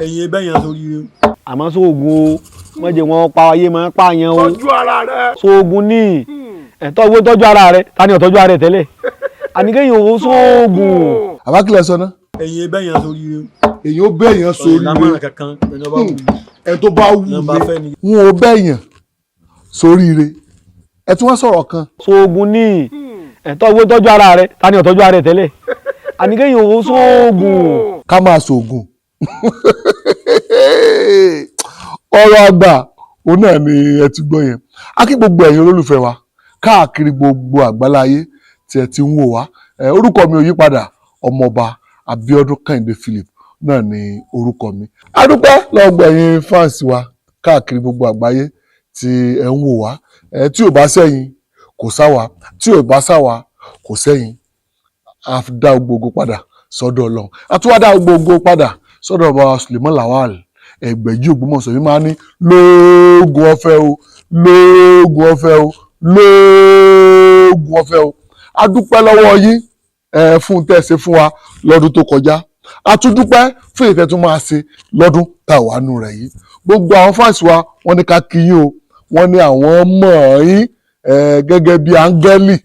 Ẹ̀yin ẹbẹ̀ yẹn sórí rẹ. Àmọ́ sóògùn o, wọ́n jẹ́ wọn pa ayé máa ń pààyàn o. Tọ́jú ara rẹ. Sóògùn ní ẹ̀tọ́ owó, tọ́jú ara rẹ. Ta ni ọ̀tọ́jú ara rẹ tẹ́lẹ̀? Àní kéèyàn ò sóògùn. Àbákílẹ̀ sọ náà. Ẹ̀yin ẹbẹ̀ yẹn sórí rẹ. Èyàn ó bẹ̀yàn sórí lámọ̀ràn rẹ. Kankan ẹni ọba wù mí. Ẹ tó bá wù Nọ́mbà mí. fẹ́ ni. Wọn ò bẹ̀yàn sóríire. Ẹ tún wá sọ̀rọ̀ kan. Sóògùn ní ẹ̀tọ́ owó, tọ́jú ara rẹ. Ta ni ọ̀tọ́jú ara rẹ tẹ́lẹ̀? Àní kéèyàn ò sóògùn. Ká máa ṣoògùn. Ọ̀rọ̀ àgbà òun náà ni ẹ ti gbọ́ yẹn. A kí gbogbo ẹ̀yin olólùfẹ́ wa káàkiri gbogbo àgbáláyé tí ẹ ti ń wò wá. Orúkọ mi ò yí padà, Ọmọọba Abíọ́dún Kẹ́hìndé Philip náà ni orúkọ mi. A dúpẹ́ lọ́wọ́ gbogbo ẹ̀yin fans wa káàkiri gbogbo àgbáyé tí ẹ ń wò wá. Tí ò bá sẹ́yìn, kò sáwa. Tí ò bá sáwa, kò sẹ́yìn. A dá gbogbo padà sọ́dọ̀ Ọlọ́run, a tún wá dá gbogbo padà sọ́dọ̀ ọba Suleiman Lawal Ẹgbẹ̀jì Ògbómọ̀ṣọ́. Yìí máa ní lóògùn ọ̀fẹ́ o, lóògùn ọ̀fẹ́ o, lóògùn ọ̀fẹ́ o. A dúpẹ́ lọ́wọ́ yín ẹ fún tẹ́ ẹ ṣe fún wa lọ́dún tó kọjá. A tún dúpẹ́ fún ìtẹ́ tó máa ṣe lọ́dún tá a wà nù rẹ̀ yìí. Gbogbo àwọn fans wa, wọ́n ní ká kí yín o. Wọ́n ní àwọn mọ̀ yín gẹ́gẹ́ bí áńgẹ́lì.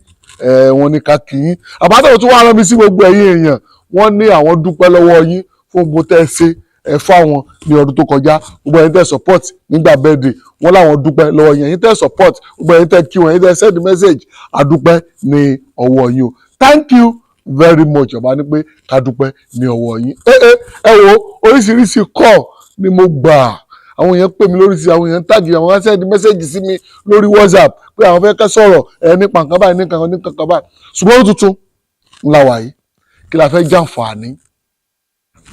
Wọ́n ní ká kí yín. Àbátọ̀ tó wá rán mi sí gbogbo ẹ̀yin èèyàn, wọ́n ní àwọn dúpẹ́ lọ́wọ́ yín fún gbogbo tẹ́ ẹ ṣe ẹ fáwọn ní ọdún tó kọjá. Gbogbo ẹ̀yin tẹ́ support nígbà birthday, wọ́n láwọn dúpẹ́ lọ́wọ́ yín. Ẹ̀yin tẹ́ support, gbogbo ẹ̀yin tẹ́ kí wọn, ẹ̀yin tẹ́ send message, àdúpẹ́ ní ọwọ́ yín o. Thank you very much. Ọba ní pé ká dúpẹ́ ní ọwọ́ yín. Ẹ wo, oríṣiríṣi call ni mo gbà. Àwọn èèyàn pè mí lóríṣiríṣi, àwọn èèyàn tag, àwọn send message sí mi lórí WhatsApp pé àwọn fẹ́ ká sọ̀rọ̀ ẹ nípa nǹkan báyìí, nípa nǹkan báyìí. Ṣùgbọ́n ó tuntun ńlá wà yìí, kí la fẹ́ jàǹfààní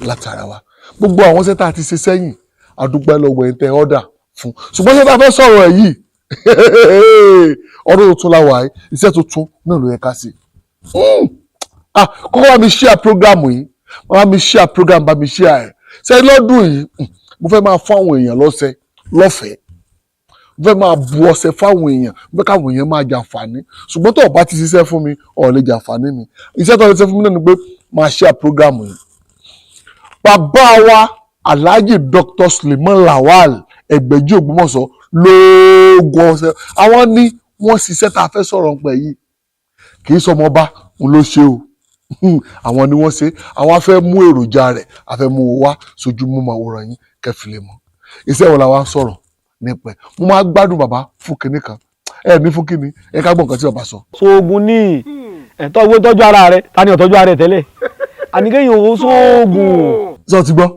látara wa? Gbogbo àwọn iṣẹ́ tá a ti ṣe sẹ́yìn, àdúpẹ́ lọ́wọ́ ẹ̀ tẹ́ ọ́dà fún. Ṣùgbọ́n iṣẹ́ tá a fẹ́ sọ̀rọ̀ ẹ̀ yìí, ọdún tuntun la wà yìí, iṣẹ́ tuntun náà ló yẹ ká ṣe. Ah, kọ́kọ́ bá mi share program yìí, bá mi share program, bá mi share ẹ̀. Ṣe lọ́dún yìí, mo fẹ́ máa fún àwọn èèyàn lọ́sẹ̀ lọ́fẹ̀ẹ́. Mo fẹ́ máa bu ọṣẹ fáwọn èèyàn, mo fẹ́ káwọn èèyàn máa jàǹfààní. Ṣùgbọ́n tó o bá ti ṣiṣẹ́ fún mi, o ò lè jàǹfààní mi. Iṣẹ́ tó o lè ṣe fún mi náà ni pé máa share program yìí. Bàbá wa Alhaji Dr. Suleiman Lawal Ẹgbẹ̀jì Ògbómọ̀ṣọ́ lóògùn ọṣẹ, àwọn ní wọ́n ṣiṣẹ́ tá a fẹ́ sọ̀rọ̀ nípa yìí. Kì í sọmọba òun ló ṣe o, àwọn ni wọ́n ṣe. Àwọn á fẹ́ mú èròjà rẹ̀, a fẹ́ mú wá sójú mú màwòrán yín kẹfìlẹ̀ mọ́. Iṣẹ́ wo la wá ń sọ̀rọ̀ nípa ẹ̀? Mo máa gbádùn bàbá fún kinní kan ẹ ní fún kinní ẹ. Ká gbọ́ nǹkan tí bàbá sọ. Sóògùn ní ẹ̀tọ́ owó, tọ́jú ara rẹ. Ta ni ọ̀tọ́jú ara rẹ tẹ́lẹ̀? Àní kéèyàn ò sóògùn. Sọ ti gbọ́,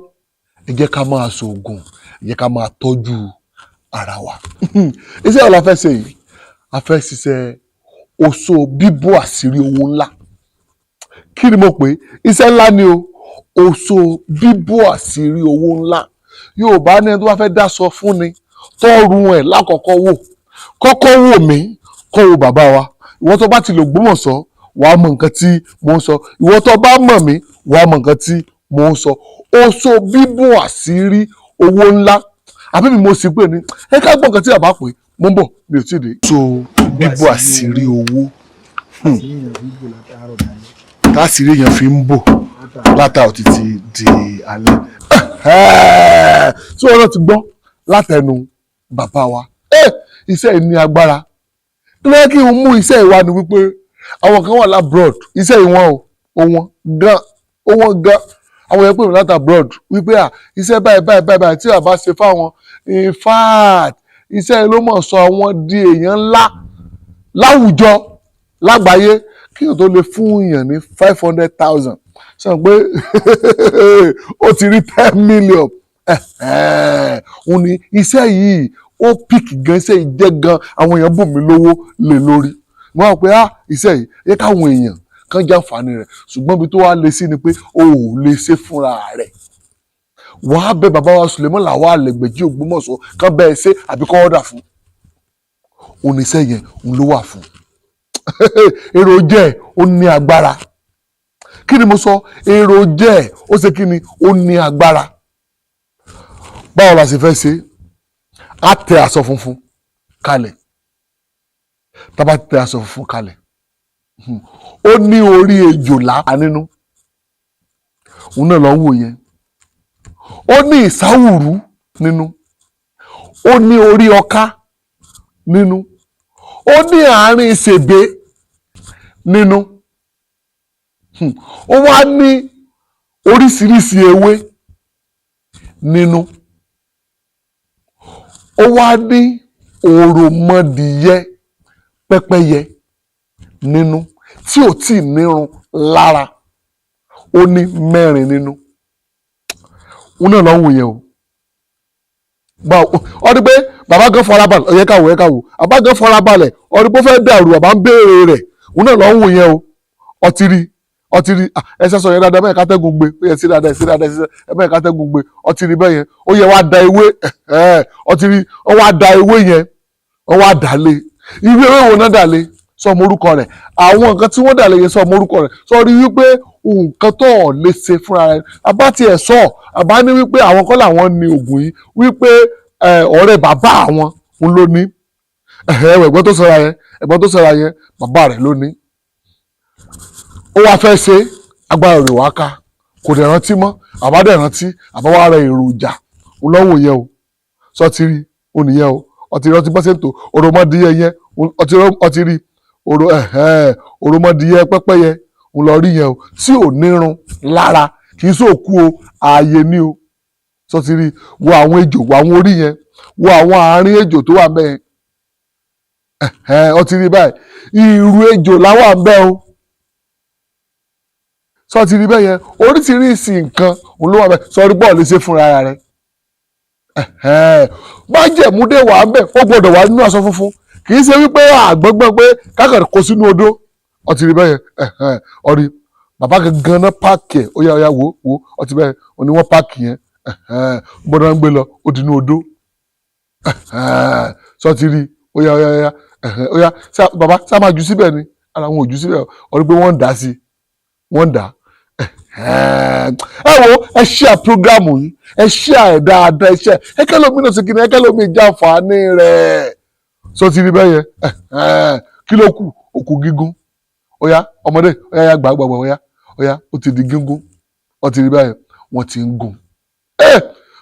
ẹ jẹ́ ká máa ṣoògùn, ẹ jẹ́ ká máa tọ́jú ara wa. Iṣẹ́ wo la fẹ́ ṣe yìí? A fẹ́ ṣiṣẹ́ oṣó bíbò àṣírí owó ńlá. Kí ni mo pè é? Iṣẹ́ ńlá ni o, oṣó bíbò àṣírí owó ńlá. Yorùbá ní ẹni tó bá fẹ́ dáṣọ fún ni tọ́run ẹ̀ lákọ̀ọ́kọ́ wò, kọ́kọ́ wò mí, kọ́ wo bàbá wa. Ìwọ tó bá ti lè Ògbómọ̀ṣọ́, wàá mọ nǹkan tí mò ń sọ. Ìwọ tó bá mọ̀ mí, wàá mọ nǹkan tí mò ń sọ. Oṣó bíbò àṣírí owó ńlá, àbí mi mo sì pè ní ẹ. Ká gbọ́ nǹkan tí bàbá pè. Mo ń bọ̀, mi ò tí ì dé. Oṣó bíbò àṣírí owó táṣírí èèyàn fi ń bò látàrọ̀ títí di alẹ́. Tí wọ́n náà ti gbọ́ látẹnu bàbá wa, iṣẹ́ yìí ní agbára. Kí ló yẹ kí n mú iṣẹ́ yìí wá ni wípé àwọn kan wà l'abroad. Iṣẹ́ yìí wọ́n o, ó wọ́n gan, ó wọ́n gan. Àwọn yẹn pè mí láti abroad wípé à iṣẹ́ báyìí báyìí báyìí báyìí tí bàbá ṣe fáwọn. In fact, iṣẹ́ yìí ló mọ̀ sọ àwọn di èèyàn ńlá láwùjọ lágbàáyé. Kí èèyàn tó lè fún èèyàn ní 500,000, sọ pé ó ti rí 10 million. Òun ni iṣẹ́ yìí ó pick gan. Iṣẹ́ yìí jẹ́ gan, àwọn èèyàn bùn mí lówó lé lórí. Wọ́n á pé ah, iṣẹ́ yìí yẹ káwọn èèyàn kàn jàǹfààní rẹ̀. Ṣùgbọ́n ibi tó wá lé sí ni pé o ò lè ṣe fúnra rẹ̀. Wàá bẹ bàbá wa Suleiman Lawal Ẹgbẹ̀jì Ògbómọ̀ṣọ́ kàn bẹ́ẹ̀ ṣe àbí kọ́ ọ́dà fún òun. Iṣẹ́ yẹn òun ló wà fún. Èròjẹ ẹ̀ ó ní agbára. Kí ni mo sọ? Èròjẹ ẹ̀ ó ṣe kí ni? Ó ní agbára. Báwo la ṣe fẹ́ ṣe? Á tẹ aṣọ funfun kalẹ̀. Tá bá tẹ aṣọ funfun kalẹ̀, ó ní orí ejòlá nínú. Òun náà lọ ń wò yẹn. Ó ní ìsáwùrú nínú, ó ní orí ọká nínú, ó ní àárín ìsèbé nínú, ó wá ní oríṣiríṣi ewé nínú, ó wá ní òròmọdìyẹ pẹ́pẹ́yẹ nínú tí ò tí ì nírun lára. Ó ní 4 nínú. Òun náà lọ́wọ́ yẹn o. Ọ ní pé bàbá gan farabalẹ̀, ó yẹ ká wò, ẹ ká wò. Bàbá gan farabalẹ̀, ọ ní pé ó fẹ́ dàrú, bàbá ń béèrè rẹ̀. Òun náà lọ́wọ́ yẹn o. Ọtí rí, ọtí rí. Ẹsẹ̀ sọ yẹn dáadáa bẹ́ẹ̀, kátẹ́gùn gbé. Ó yẹ sí dáadáa, sí dáadáa, sí bẹ́ẹ̀, kátẹ́gùn gbé. Ọtí rí bẹ́ẹ̀ yẹn. Ó yẹ wá da ewé. Ọtí rí, ó wá da ewé yẹn, ó wá dà lé. Irú ewé wo náà dà lé? Sọ ọmọ orúkọ rẹ̀. Àwọn nǹkan tí wọ́n dà lé yẹn, sọ ọmọ orúkọ rẹ̀. Sọ rí wípé nǹkan tó ọ̀ lè ṣe fúnra rẹ̀. Àbá tiẹ̀ sọ, àbá ní wípé àwọn kọ́ làwọn ní oògùn yìí, wípé ọ̀rẹ́ bàbá àwọn ń ló ní. Ẹ̀gbọ́n tó sọra yẹn, ẹ̀gbọ́n tó sọra yẹn, bàbá rẹ̀ ló ní. Ó wá fẹ́ ṣe, agbára rẹ̀ wá ká, kò dẹ̀ rántí mọ́. Àbá dẹ̀ rántí, àbá wá rẹ èròjà ń lọ́wọ́ yẹn o. Sọ ti rí o nìyẹn o. Ọtí rántí bọ́ sèǹtò òròmọdìyẹ yẹn, ọtí rí òròmọdìyẹ pẹ́pẹ́yẹ ń lọ rí yẹn o, tí ò nírun lára, kì í sòkú o, ààyè ni o. Sọ ti rí, wo àwọn ejò, wo àwọn orí yẹn, wo àwọn àárín ejò tó wà ńbẹ̀ yẹn. Ọtí rí báyìí, ìrù ejò láwà ńbẹ̀ o. Sọ ti rí bẹ́ẹ̀ yẹn, oríṣiríṣi nǹkan òun ló wà bẹ́ẹ̀. Sọ rí bọ́ọ̀lù ṣe fúnra rẹ̀. Májẹ̀múdé wà ńbẹ̀, ó gbọ́dọ̀ wà nínú aṣọ funfun. Kì í ṣe wípé àgbọ̀ngbọ̀n pé kákàrẹ̀ kó sínú odó. Ọtí rí bẹ́ẹ̀ yẹn. Ọrí bàbá gangan náà páàkì ẹ̀. Ó yá, ó yá, wò wò. Ọtí bẹ́ẹ̀ ó ní wọ́n páàkì yẹn, gbọ́dọ̀ ń gbé lọ, ó di inú odó. Sọ ti rí? Ó yá, ó yá, ó yá, ó yá bàbá sá máa jù síbẹ̀ ni. Ara wọn ò jù síbẹ̀. Ọrí pé wọ́n ń dà sí, wọ́n ń dà. Ẹ wo, ẹ share program yìí, ẹ share ẹ dáadáa, ẹ share ẹ kẹ́lómi náà sí kí ni, ẹ kẹ́lómi jàǹfààní rẹ̀. Sọ ti rí bẹ́ẹ̀ yẹn? Kí ló kù? Òkú gígùn. Ó yá ọmọdé, ó yá, yá, gbà gbà gbà. Ó yá, ó yá, ó ti di gígùn. Ó ti rí báyìí, wọ́n ti ń gùn. Ẹ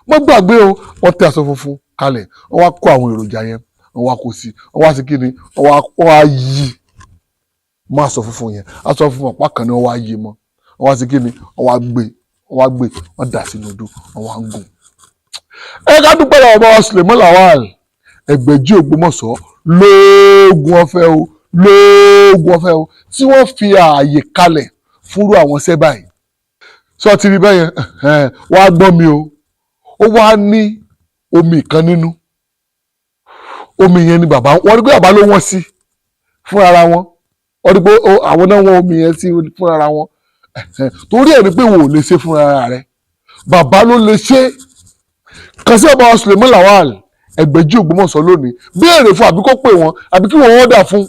mọ́ gbàgbé o, wọ́n tẹ aṣọ funfun kalẹ̀, wọ́n wá kó àwọn èròjà yẹn, wọ́n wá kó sí, wọ́n wá sí kí ni, wọ́n wá yí mọ́ aṣọ funfun yẹn. Aṣọ funfun ọ̀pá kan ni wọ́n wá yí mọ́. Wọ́n wá sí kí ni, wọ́n wá gbé, wọ́n wá gbé, wọ́n dà sínú odó, wọ́n wá ń gùn. Ẹ ká dúpẹ́ lọ́wọ́ bá Suleiman Lawal Ẹgbẹ̀jì Ògbómọ̀ṣọ́, lóògùn ọ̀fẹ́ o, lóògùn ọ̀fẹ́ o, tí wọ́n fi ààyè kalẹ̀ fúnrú àwọn iṣẹ́ báyìí. Sọ ti rí bẹ́ẹ̀ yẹn? Wàá gbọ́ mi o. Ó wá ní omi kan nínú. Omi yẹn ni bàbá wọ́n rí pé bàbá ló wọ́n sí fún ara wọn. Wọ́n rí pé àwọn náà wọ́n omi yẹn sí fún ara wọn, torí ẹ̀ ní pé wò ó lè ṣe fún ara rẹ̀, bàbá ló lè ṣe. Kàn sí ọba Suleiman Lawal Ẹgbẹ̀jì Ògbómọ̀ṣọ́ lónìí, béèrè fún, àbí kó pè wọ́n, àbí kí wọ́n ọ̀dà fún.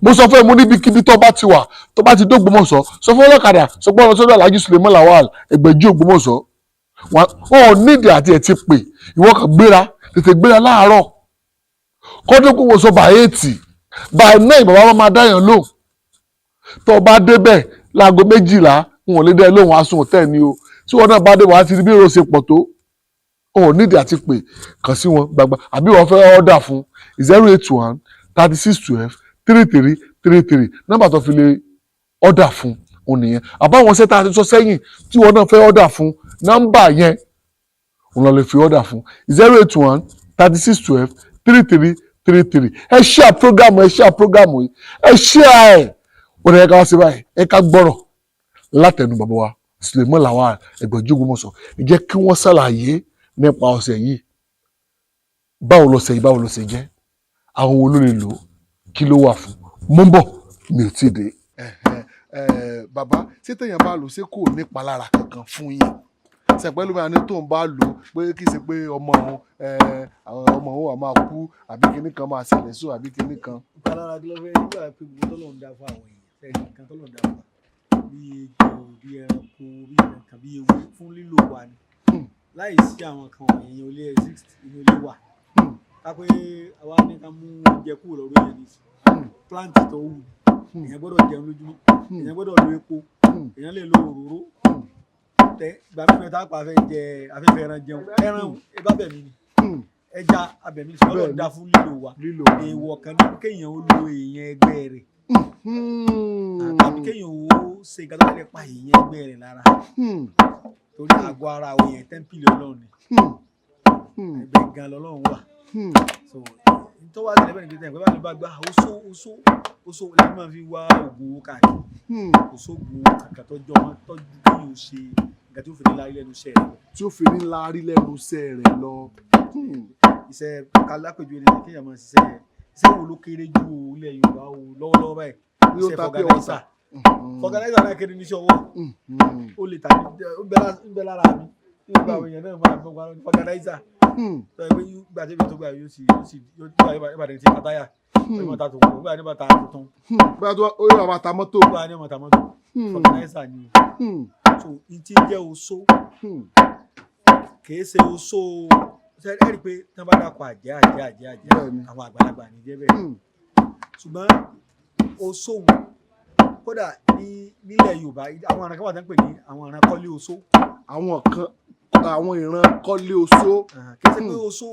Mo sọ fún ẹ, mo níbikíbi tó bá ti wà, tó bá ti dógbómọ̀ṣọ́, sọ fún ọlọ́kadà, sọ pé ọ̀nà sọ́dọ̀ Alhaji Suleiman Lawal Ẹgbẹ̀jì Ògbómọ̀ṣọ́. Wọn ò nídìí àti ẹ̀ ti pè. Ìwọ kàn gbéra, tètè gbéra láàárọ̀ kọ́dọ́gbòmọ̀ṣọ́ by 8, by 9, bàbá máa dáyàn lóhùn. Tó bá débẹ̀ láago 12, wọn ò lè dẹ́ lóhùn, asun òtẹ́ ni o. Tí wọn náà bá dé, wàá ti rí bí èrò ṣe pọ̀ tó. O ò nídìí àti pè, kàn sí wọn gbàgbà. Àbí wọn fẹ́ ọ́dà fún 08136123333, nọ́mbà tó fi lè ọ́dà fún òun nìyẹn. Àbáwọn ṣẹ́ta ti sọ sẹ́yìn tí wọn náà fẹ́ ọ́dà fún, nọ́mbà yẹn òun lọ lè fi ọ́dà fún, 08136123333. Ẹ share program, ẹ share program yìí, ẹ share ẹ. Ó ní ẹ ká wá sí báyìí, ẹ ká gbọ́rọ̀ látẹnu bàbá wa Suleiman Lawal Ẹgbẹ̀jì Ògbómọ̀ṣọ́. Ẹ jẹ́ kí wọ́n ṣàlàyé nípa ọ̀sẹ̀ yìí. Báwo lọ̀sẹ̀ yìí, báwo lọ̀sẹ̀ jẹ́, àwọn wo ló lè lò ó, kí ló wà fún? Mo ń bọ̀, mi ò tí ì dé. Bàbá, ṣé téèyàn bá lò, ṣé kò nípalára kankan fún yín? Ṣẹpẹ́ ló máa ní tóun bá lò pé kì í ṣe pé ọmọ òun, àwọn ọmọ òun wà máa kú, àbí kinní kan máa ṣẹlẹ̀ sóò, àbí kinní kan. Ìpalára kí ló fẹ́ nígbà pé gbogbo tọ́lọ́run dá fún àwọn èèyàn sẹ́yìn, nǹkan tọ́lọ́run dá fún wa bí ejò, bí ẹranko, bí nǹkan, bí ewé, fún lílò wa ni. Láì sí àwọn kan wọ̀nyí, èèyàn ò lè exist, èèyàn ò lè wà. Ká pé àwa ní ká mú oúnjẹ kúrò lọ́rọ̀ èèyàn ní plant tó wù, èèyàn gbọ́dọ̀ jẹun lójúmọ́, èèyàn gbọ́dọ̀ lo epo, èèyàn lè lo òróró. Tẹ gbà mí mẹ́ta pa afẹ́ jẹ afẹ́fẹ́ ẹran jẹun, ẹran ẹbá bẹ̀mí ni, ẹja abẹ̀mí ni, ṣùgbọ́n Ọlọ́run dá fún lílò wa. Lílò. Èèwọ̀ kan ní kéèyàn ó lo èèyàn ẹgbẹ́ rẹ̀ tàbí kéèyàn ó ṣe nǹkan tó bá lè pa èèyàn ẹgbẹ́ rẹ̀ lára, torí àgọ́ ara àwọn èèyàn tẹ́ḿpìlì Ọlọ́run ni, ẹgbẹ́ gan lọ́lọ́run wà. So tó wá sílẹ̀ bẹ́ẹ̀ ni pé bá ní bá gbá oṣó oṣó oṣó lẹ́yìn máa fi wá oògùn owó káàkiri. Kò sóògùn owó kankan tó jọ wọn tọ́jú kéèyàn ó ṣe nǹkan tí ó fi ní lárí lẹ́nu iṣẹ́ rẹ̀ lọ. Tí ó fi ní láárí lẹ́nu iṣẹ́ rẹ̀ lọ. Iṣẹ́ kalápẹ̀jù ẹni kéèyàn máa ṣiṣẹ́, iṣẹ́ wo ló kéré jù o ilẹ̀ Yorùbá o lọ́wọ́lọ́wọ́ báyìí? Ní ó Iṣẹ́ ta pure fọgànáísà. water. Fọgànáísà náà kéré níṣẹ́ ọwọ́. Ó lè tà ní ó ń bẹ lára mi tí gbogbo àwọn èèyàn náà máa gbọ́ pa fọgànáísà. Sọ pé gbà tí ibi tó gbà yóò sì yóò gbà ìbàdàn ti àtáyà ó ní ta tó kù gbà ní bàtà tuntun. Bóyá tó ó yóò máa ta mọ́tò. Gbà ní ọmọ ta mọ́tò, fọgànáísà ni o. So n ti jẹ́ oṣó kìí ṣe oṣó ṣe ẹ rí i pé tí wọ́n bá dákọ̀ àjẹ́ àjẹ́ àjẹ́ àjẹ́, àwọn àgbàlagbà ní jẹ́ bẹ́ẹ̀. Ṣùgbọ́n oṣó wọn kódà ní nílẹ̀ Yorùbá, àwọn ọ̀ràn kan wà tó ń pè ní àwọn ọ̀ràn kọ́lé oṣó. Àwọn kan, àwọn ìran kọ́lé oṣó. Kìí ṣe pé oṣó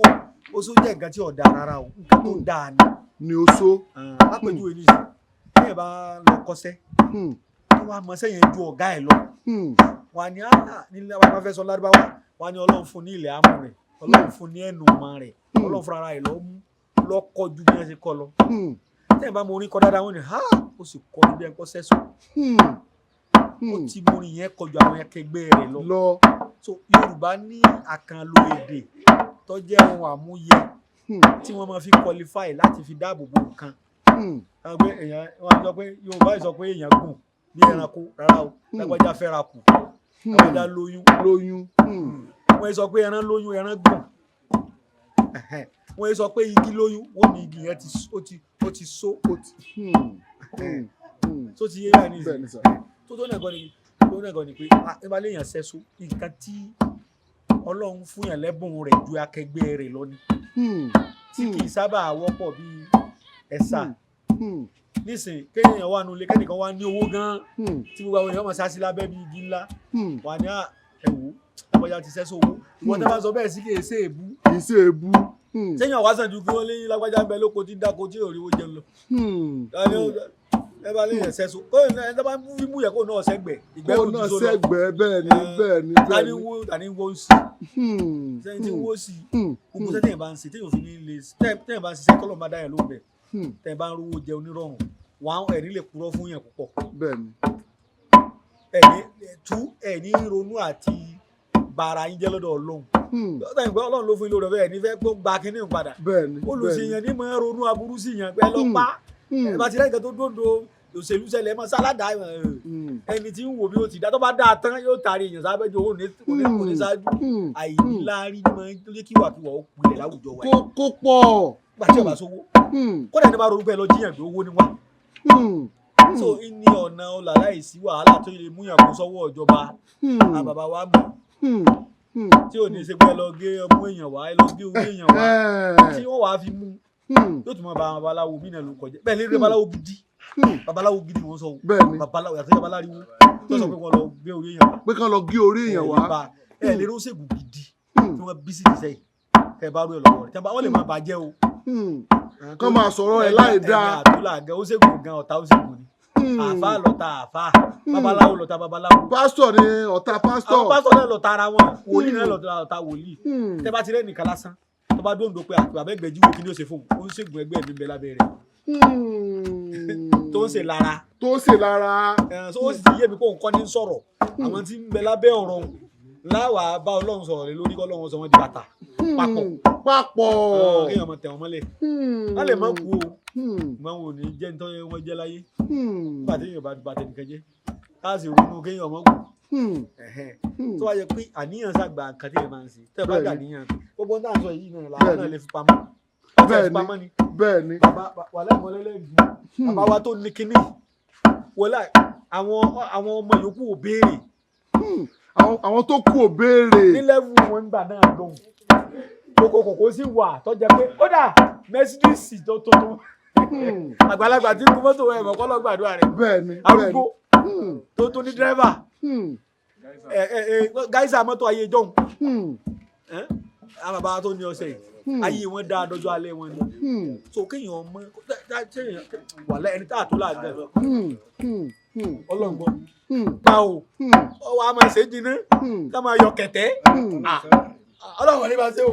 oṣó jẹ́ nǹkan tí ò dáa rárá o, nǹkan tó dáa ni. Ni oṣó. Lápèjúwe ní ìsìn, téèyàn bá lọ kọ́ṣẹ́ tó wá mọṣẹ́ yẹn ju ọ̀gá ẹ̀ lọ, wà ní àná nílẹ̀ wa fẹ́ sọ lárúbáwá, wà ní Ọlọ́run fún ní ilẹ̀ amú rẹ̀, Ọlọ́run fún ní ẹnu ọmọ rẹ̀, Ọlọ́run fúnra rẹ̀ lọ́ mú lọ́kọ́ ju bí wọ́n ṣe kọ́ lọ. Téèyàn bá mọ orin kọ dáadáa, wọ́n ní ha, ó sì kọ́ ní bí ẹn kọ́ sẹ́sọ, ó ti mọ orin yẹn kọjú àwọn akẹgbẹ́ rẹ̀ lọ. Lọ. So Yorùbá ní àkànlò èdè tó jẹ́ ohun àmúyẹ tí wọ́n máa fi qualify láti fi dáàbò bo nǹkan. Àwọn pé èèyàn wọ́n sọ pé Yorùbá yìí sọ pé èèyàn gùn bí ẹranko rárá o, lágbájá fẹ́ra kù, lágbájá lóyún. Lóyún. Wọ́n sọ pé ẹran lóyún, ẹran gùn. Ẹ̀hẹ́n. Wọ́n sọ pé igi lóyún, wọ́n ní igi yẹn ti ó ti so. Ó ti. Tó ti yé báyìí Bẹ́ẹ̀ nìyí. Ni sà. Tó náà gan ni pé ẹ bá léèyàn sẹ́só, nǹkan tí Ọlọ́run fún yàn lẹ́bùn rẹ̀ ju akẹgbẹ́ rẹ̀ lọ ni, tí kì í sábà wọ́pọ̀ bíi ẹ̀sà. Nísìnyí, kéèyàn wà nulẹ̀, kẹ́nìkan wà ní owó gan-an tí gbogbo àwọn èèyàn máa sá sí lábẹ́ bíi igi ńlá, wà ní ẹ wò ó, bóyá ti sẹ́só owó. Ìwọ tẹ́ bá sọ bẹ́ẹ̀ sí, kì í ṣe èébú. Kì í ṣe èébú. Sẹ́yìn ọ̀wá sàn ju kí wọ́n léyìn lágbájá ń bẹ lóko tí ń dáko tí ò rí owó jẹun lọ. Tani ẹ bá léyìn sẹ́só kó ẹ tó bá fi mú yẹ kó náà sẹ́gbẹ̀ ìgbẹ́ Kó kò náà ti só lọ. sẹ́gbẹ̀ẹ́, bẹ́ẹ̀ ni, bẹ́ẹ̀ ni, bẹ́ẹ̀ Tani ni. wo tani wo ń sí sẹ́yìn tí wó sí. Gbogbo sẹ́yìn bá ń ṣe téèyàn fi ní lè téèyàn bá ń ṣiṣẹ́ tọ́lọ́ bá dá yẹn lóhùn bẹ́ẹ̀, téèyàn bá ń rówó jẹ onírọ̀rùn wà á ẹ̀rí lè purọ́ fún yẹn púpọ̀. Bẹ́ẹ̀ ni. Ẹ̀ní tú ẹ̀ní ronú àti bàrà yín jẹ́ lọ́dọ̀ Ọlọ́run. Lọ́dọ̀ ìgbà Ọlọ́run ló fún yín lórí ọ̀fẹ́, ẹ̀ní fẹ́ kó gba kínní padà. Bẹ́ẹ̀ ni. Olùsèyàn ní máa ronú aburú sí yẹn pé ẹ lọ pa ẹ bá ti rẹ́ nǹkan tó dòdò òṣèlú ṣẹlẹ̀ ẹ máa sáládàá ẹni tí ń wò bí ó ti dá, tó bá dáa tán yóò taari èèyàn sábẹ́jọ òun ní kò ní ṣáájú. Àìníláárí ní máa ń lé kíwàkiwà ó pilẹ̀ láwùjọ wa yìí. Kó pọ̀. Nígbà tí ọba sówó, kódà ẹni bá ronú pé ẹ lọ jíyàn gbé, owó ni wá. So ní ọ̀nà ọ̀là láìsí wàhálà tó lè múyàn kó sọ́wọ́ ìjọba, àwọn bàbá wa mọ̀ tí ò ní í ṣe pé ẹ lọ gé ọmú èèyàn wá, ẹ lọ gé orí èèyàn wá, tí wọ́n wàá fi mú yóò tún máa bá àwọn babaláwo mí náà ló kọjá bẹ́ẹ̀ lérí. Babaláwo gidi, babaláwo gidi wọ́n sọ o. Bẹ́ẹ̀ ni. Babaláwo yàtọ̀ sí babaláwo tó sọ pé wọ́n lọ gé orí èèyàn wá. Pé kán lọ gé orí èèyàn wá. Ẹ lè róṣègùn gidi tí wọ́n bí sí ti sẹ́yìn kẹ bá rú ẹ lọ́wọ́ rẹ̀ tí wọ́n lè máa bàjẹ́ o. Kán máa sọ̀rọ̀ ẹ̀ láì dáa. Ẹni àdúrà gan ó ṣègùn gan, ọ̀tá ó ṣègùn ni. Àáfàá lọ́ta àáfàá, babaláwo lọ́ta babaláwo. Pásítọ̀ ni ọ̀tá pásítọ̀. Àwọn pásítọ̀ náà lọ́ta ara wọn, wòlíì náà lọ́ta ọ̀tá wòlíì. Tẹ́ bá ti rẹ́ nìkan lásán tó bá dóńdó pé àti bàbá ẹgbẹ̀jì wo kí ni ó ṣe fóun, ó ń ṣègùn ẹgbẹ́ mi ń bẹ lábẹ́ rẹ̀ tó ń ṣe lára. Tó ń ṣe lára. So ó sì ti yé mi pé òun kọ́ ní sọ̀rọ̀, àwọn tí ń bẹ lábẹ́ ọ̀rọ̀ òun láwàá bá Ọlọ́run sọ̀rọ̀ lé lórí, kọ́ Ọlọ́run sọ wọ́n di bàtà papọ̀. Papọ̀. Kéèyàn máa tẹ̀ wọ́n mọ́lẹ̀, wọ́n lè má kú o, ṣùgbọ́n wọn ò ní jẹ́ nítorí wọ́n jẹ́ láyé. Nígbà tí èèyàn bá ba tẹnìkan jẹ́ káàsì ronú kéèyàn mọ́ kú. Tó wá yẹ pé àníyàn ṣàgbà nǹkan tí èèyàn máa ń ṣe, tẹ́ ẹ bá gbà níyàn, gbogbo ohun tá à ń sọ yìí náà làwọn náà lè fi pamọ́. Wọ́n ti fi pamọ́ ni. Bẹ́ẹ̀ ni. Bàbá wàhálà ìmọ̀lẹ́lẹ́gùn bàbá wa tó ní kínní wọlé, àwọn ọmọ yòókù ò béèrè. Àwọn tó kù ò béèrè. Ní level wọn gbà náà lóhùn, kòkò kòkó sì wà tó jẹ pé kódà Mercedes tó tó tó àgbàlagbà tí ń gun mọ́tò ẹ̀ mọ̀kọ́ lọ́gbàdúrà rẹ̀. Bẹ́ẹ̀ ni. Arúgbó tó tó ní dírẹ́fà. Ẹ ẹ ẹ gáísà mọ́tò ayé jọ̀hún. Ẹ́, àwọn bàbá tó ní ọṣẹ yìí, ayé wọn dáa dọjọ́ alẹ́ wọn ni. So kéèyàn mọ wà lẹ́ ẹni tá a tó láàgbẹ̀. Ọlọ́ngbọ́n pa o, ọwọ́ a máa ṣe jiná ká máa yọ kẹ̀tẹ́. Ah, Ọlọ́run ní bá ṣe o.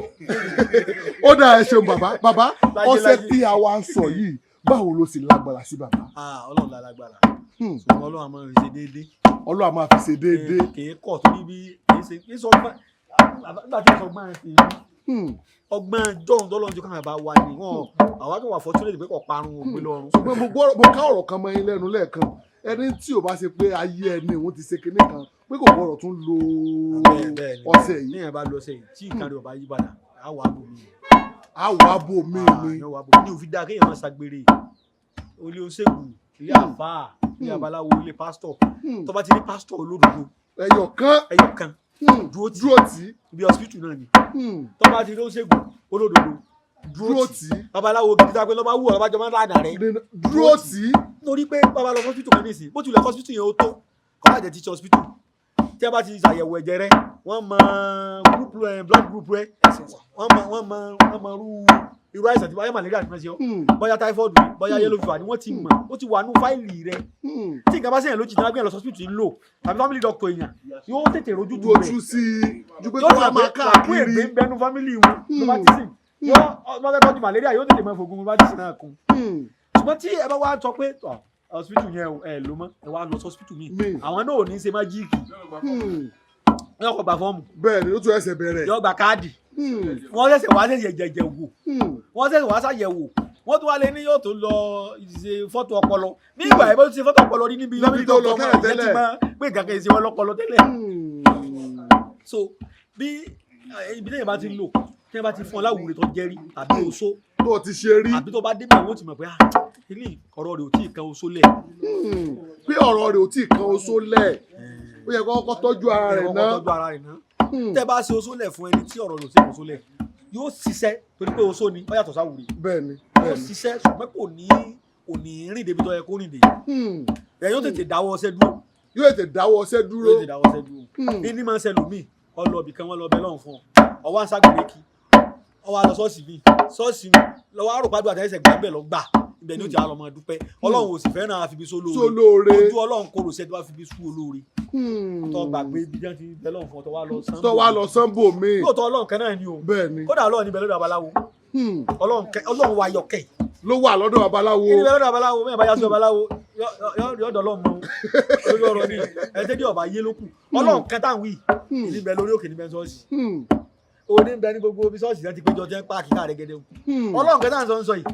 Ó dáa, ẹ ṣeun bàbá. Bàbá, Láyé, ọṣẹ láyé. tí a wá ń sọ yìí, báwo ló sì lágbára sí, bàbá? Ah, Ọlọ́run la lágbára, ṣùgbọ́n Ọlọ́run a máa fi ṣe déédéé. Ọlọ́run a máa fi ṣe déédéé. Kì í kọ̀ torí bí kì í ṣe kì í sọ ọgbọ́n nígbà tí ọgbọ́n ti ọgbọ́n jọ̀hún tọ́lọ́run tí káwọn bá wà ní wọn, àwa kan wà fortunate pé kò parun ògbé lọ́run. Ṣùgbọ́n mo gbọ́, mo ká ọ̀rọ̀ kan mọ́ yín lẹ́nu lẹ́ẹ̀kan, ẹni tí ò bá ṣe pé ayé ẹni òun ti ṣe kinní kan pé kò gbọ́dọ̀ tún lo Bẹ́ẹ̀ ni. ọṣẹ yìí. Níyẹn bá lọ ọṣẹ yìí tí nǹkan rẹ̀ ò bá yí padà, á wà á bò mí. Àwọ̀ abo mi ni. Á wà á bò mí ní òfin dáa kéèyàn máa ṣàgbèrè olé oṣègùn, ilé àfáà, ilé abaláwo, ilé pásítọ̀. Tó bá ti ní pásítọ̀ olódodo ẹyọ kan, ẹyọ kan, dúró tì. Dúró tì. Ibi hospital náà ni. Tó bá ti rí oṣègùn olódodo, dúró tì. Babaláwo gidi tá a pé lọ́ba wù ọ́, lọ́ba jọ máa ń lànà rẹ̀, dúró tì. Nítorí pé bàbá lọ hospital kan nísìnyí, bó tilẹ̀ hospital yẹn ó tó kọ́ bá jẹ́ teaching hospital, tí a bá ti ṣàyẹ̀wò ẹ̀jẹ̀ rẹ, wọ́n mọ group rẹ, blood group rẹ, wọ́n mọ irú àìsàn tí bóyá malaria ti máa ṣe ọ́, bóyá typhoid ni, bóyá yellow fever ni, wọ́n ti mọ̀, ó ti wà nú fáìlì rẹ. Tí nǹkan bá ṣèyàn lójijì náà, gbé lọ hospital ń lò tàbí family doctor èèyàn yóò tètè rojú tu rẹ̀. Ojú sí i ju pé Yóò kó wá ti máa mọ̀ pé làkú káàkiri. ègbé ń bẹnu family wọn ló bá ti sìn, yóò wọ́n fẹ́ tọ́jú malaria, yóò tètè máa fògùn bá ti sìn náà kún. Ṣùgbọ́n tí ẹ bá wá sọ pé tọ̀ hospital yẹn o, ẹ ló mọ́, ẹ wá lọ sí hospital míì, àwọn náà ò ní ṣe májíìkì. Yóò kọ́ gba fọ́ọ̀mù. Bẹ́ẹ̀ ni, ó tún ẹsẹ̀ bẹ̀rẹ̀. Yóò gba káàdì. Wọ́n ṣẹ̀ṣẹ̀ wá ṣẹ̀ṣẹ̀ jẹ̀jẹ̀ wò, wọ́n ṣẹ̀ṣẹ̀ wá ṣàyẹ̀wò, wọ́n tún wá lé ní yóò tó lọ ṣe fọ́tò ọpọlọ ní ìgbà yẹn, bó ti ṣe fọ́tò ọpọlọ rí níbi Níbi tó lọ tẹ́lẹ̀ tẹ́lẹ̀. Tẹ́lẹ̀ pé nǹkan kan ṣe wọ́n lọ́pọlọ tẹ́lẹ̀. So bí ibi tẹ́yìn bá ti ń lò, tẹ́yìn bá ti fún ọ láwùrè tó jẹ́rí tàbí oṣó Tó ti ṣe rí. àbí tó bá débẹ̀, wọ́n ti mọ̀ pé ah, ilé ọ̀rọ̀ rẹ̀ ò tí ì kan oṣó lẹ̀. Pé ọ̀rọ̀ rẹ̀ ò tí ì kan oṣó lẹ̀, ó yẹ kó kọ́kọ́ tọ́jú ara rẹ̀ kọ́kọ́ náà. Tọ́jú ara rẹ̀ náà. Tẹ́ bá ṣe oṣó lẹ̀ fún ẹni tí ọ̀rọ̀ rẹ̀ ò tí ì kan oṣó lẹ̀, yóò ṣiṣẹ́ torí pé oṣó ni, ó yàtọ̀ sáwùrè. Bẹ́ẹ̀ ni. Yóò Bẹ́ẹ̀ ni. ṣiṣẹ́, ṣùgbọ́n kò ní rìn débi tó yẹ kó rìn dé. Ẹ yóò tètè dáwọ́ ọṣẹ dúró. Yóò tètè dáwọ́ ọṣẹ́ dúró. Yóò tètè dáwọ́ ọṣẹ dúró. Ní máa ń ṣẹlòmíì, ọlọ ibì kan, wọn lọ bẹ lọ́hùn fún ọ, ọwọ́ àṣàgbèrè kí ọwọ́ àlọ ṣọ́ọ̀ṣì mi, ṣọ́ọ̀ṣì mi lọ́wọ́ àròpàdé àtẹ̀sẹ̀ gbà bẹ́ẹ̀ lọ gbà, ibẹ̀ ni ó ti àlọ́ máa dúpẹ́. Ọlọ́run ò sì fẹ́ràn àfibi sólóore. Sólóore. Ojú Ọlọ́run kò rò sí ẹni tó bá fi bí sú olóore. Tó gbàgbé ibi jẹ́ ti bẹ lọ́hùn fún ọ, tó wá lọ sánbò. Tó wá lọ sánbò míì. Lóòótọ́ Ọlọ́run kan náà ni o. Bẹ́ẹ̀ ni. Kódà Ọlọ́run níbẹ̀ lọ́dọ̀ babaláwo. Ọlọ́run wa yọkẹ́. Ló wà lọ́dọ̀ babaláwo. Níbẹ̀ lọ́dọ̀ babaláwo, mẹ́rin bá yá sí babaláwo, yọ̀dọ̀ Ọlọ́run mọ́ lórí ọ̀rọ̀ ni ẹ tẹ́jú ọba yé ló kù. Ọlọ́run kan táwọn wí níbẹ̀ lórí òkè, níbẹ̀ ṣọ́ọ̀ṣì, òní ń bẹ ní gbogbo ibi ṣọ́ọ̀ṣì náà ti péjọ jẹ́ ń páàkì káàrẹ́ gẹ́gẹ́ o. Ọlọ́run kan táwọn sọ yìí,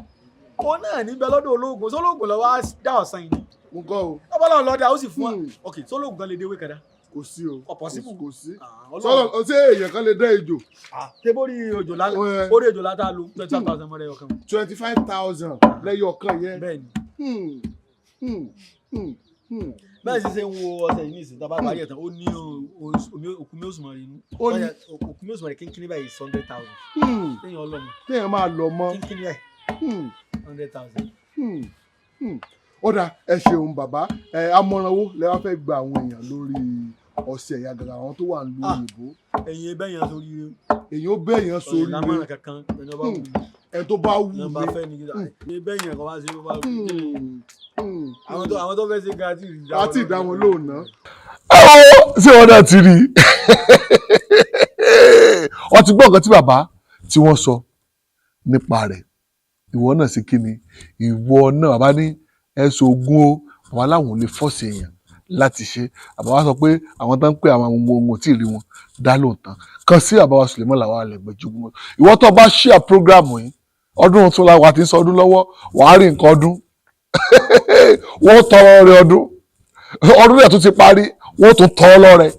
òun náà níbẹ̀ lọ́dọ̀ ológun. Sólógùn lọ́wọ́ á dá ọ̀sán yìí ni? Mo kọ́ o. Ọlọ́run lọ́dà ó sì fún wa. Ok, sólógùn kan lè dé ewé kẹdá? Kò sí o. Kò possible. Kò sí. Ah, Ọlọ́run. Sọlọ ṣé èèyàn kan lè dá ejò? Tebórí òjò lálẹ́, orí òjò látà lo 25,000 mọ́rẹ́ ọkàn. 25,000 lẹ́yọ̀ kan yẹn? Bẹ́ẹ̀ ni. Bẹ́ẹ̀ sì ṣe ń wo ọ̀sẹ̀ yìí nísìnyí, tá a bá parí ẹ̀ tán, ó ní òkú mi òsùnmọ̀ rẹ̀ inú. Ó ní- Òkú mi òsùnmọ̀ rẹ̀ kínkínní báyìí, 100,000. Téèyàn ọlọ́mọ. Téèyàn máa lọ mọ́. Kínkínní báyìí, 100,000. Ó dáa, ẹ ṣeun bàbá. Ẹ amọ̀ràn wo lẹ wá fẹ́ gba àwọn èèyàn lórí ọ̀sẹ̀ ìyá gàgà, àwọn tó wà nílùú Ah. òyìnbó? Ẹ̀yin ẹbẹ̀ yẹn sórí rẹ. Èyàn ó bẹ̀yàn sórí Lámọ̀ràn rẹ. kankan, ẹni ọba wù mí. Ẹ tó bá wù Ẹni ọba mí. fẹ́ ni ẹbẹ̀ yẹn kọ́ bá ṣe bá wù mí. Àwọn tó fẹ́ ṣe gan àti ìdá Àti ìdá wọn lóhùn náà. Ẹ wo, ṣé wọn náà ti rí i? Wọ́n ti gbọ́ nǹkan tí bàbá tí wọ́n sọ nípa rẹ̀. Ìwọ náà sì kí ni ìwọ náà? Bàbá ní ẹ ṣoògùn o, bàbá láwọn ò lè force èèyàn láti ṣe. Bàbá wa sọ pé àwọn tó ń pè àwọn ohun ohun tí ì rí wọn dá lóòótán kan sí bàbá wa Suleiman làwọn alẹ́gbẹ̀jọ́gbọ́n. Ìwọ tó bá share program yìí, ọdún tuntun la wà tí ń sọ ọdún lọ́wọ́, wàá rí nǹkan ọdún, wọ́n tọrọ rẹ ọdún, ọdún rẹ̀ tún ti parí, wọ́n tún tọ́ ọ lọ́rẹ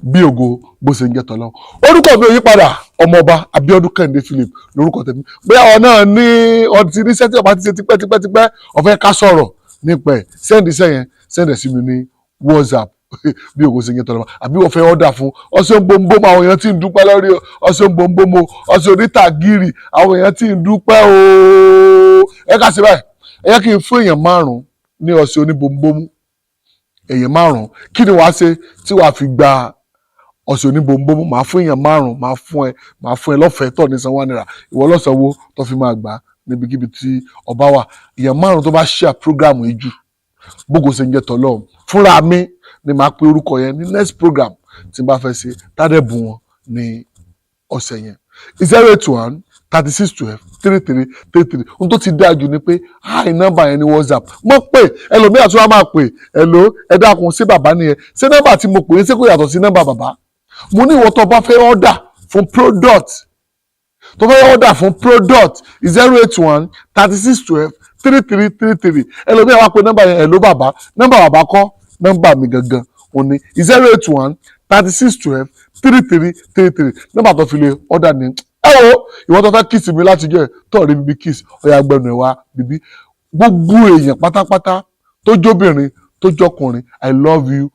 bí ògo bó ṣe ń jẹ́ tọ́lọ́. Orúkọ mi ò yí padà, ọmọọba Abíọ́dún Kẹ́hìndé Philip lórúkọ tèmi. Bóyá ọ náà ní ọtí níṣẹ́ tí ọba ti ṣe tipẹ́tipẹ́tipẹ́, ó fẹ́ ká sọ̀rọ̀ nípa ẹ̀, send iṣẹ́ yẹn, send ẹ̀ sí mi ní WhatsApp. Bí ògo ṣe ń jẹ́ tọ́lọ́, àbí wọ́n fẹ́ order fún ọṣẹ gbòǹgbòm, àwọn èèyàn tí ń dúpẹ́ lórí ọṣẹ gbòǹgbòm o, ọṣẹ onítàgìrì, àwọn èèyàn tí ń dúpẹ́ o. Ẹ ká ṣe báyìí, ẹ yẹ kí n fún èèyàn márùn-ún ní ọṣẹ oníbòǹbòmù. Èèyàn márùn-ún, kí ni wàá ṣe tí wàá fi gba ọ̀sẹ̀ oníbòǹbòǹ? Màá fún èèyàn márùn-ún, màá fún ẹ lọ́fẹ̀ẹ́ tọ̀ ní san ₦1. Ìwọ lọ́sànwó tó fi máa gbà á níbikíbi tí ọba wà. Èèyàn márùn-ún tó bá share program yìí jù, bógo ṣe ń jẹ́ tọ́lọ́run, fúnra mi ni màá pe orúkọ yẹn ní next program tí n bá fẹ́ ṣe tádẹ́bù wọn ní ọ̀sẹ̀ yẹn. 08136123333. Ohun tó ti dáa jù ni pé hi nọ́mbà yẹn ní WhatsApp. Mo pè ẹlòmíà tí wọ́n máa pè, "Hello, ẹ dákun, sí bàbá nìyẹn? Ṣé nọ́mbà tí mo pè é, ṣé kò yàtọ̀ sí nọ́mbà bàbá?" Mo ní ìwọ tó bá fẹ́ order fún product, tó fẹ́ order fún product, 08136123333. Ẹlòmíà wá pé nọ́mbà yẹn, "Hello bàbá." Nọ́mbà bàbá kọ́, nọ́mbà mi gangan òun ni 08136123333. Nọ́mbà tó fi lè order ní. Ẹ wo, ìwọ tó fẹ́ kiss mi láti jẹ́ tó rí bíbí kiss, ọ̀yà gbẹnu ẹ̀ wá bíbí. Gbogbo èèyàn pátápátá, tó jóbìnrin, tó jọkùnrin, I love you.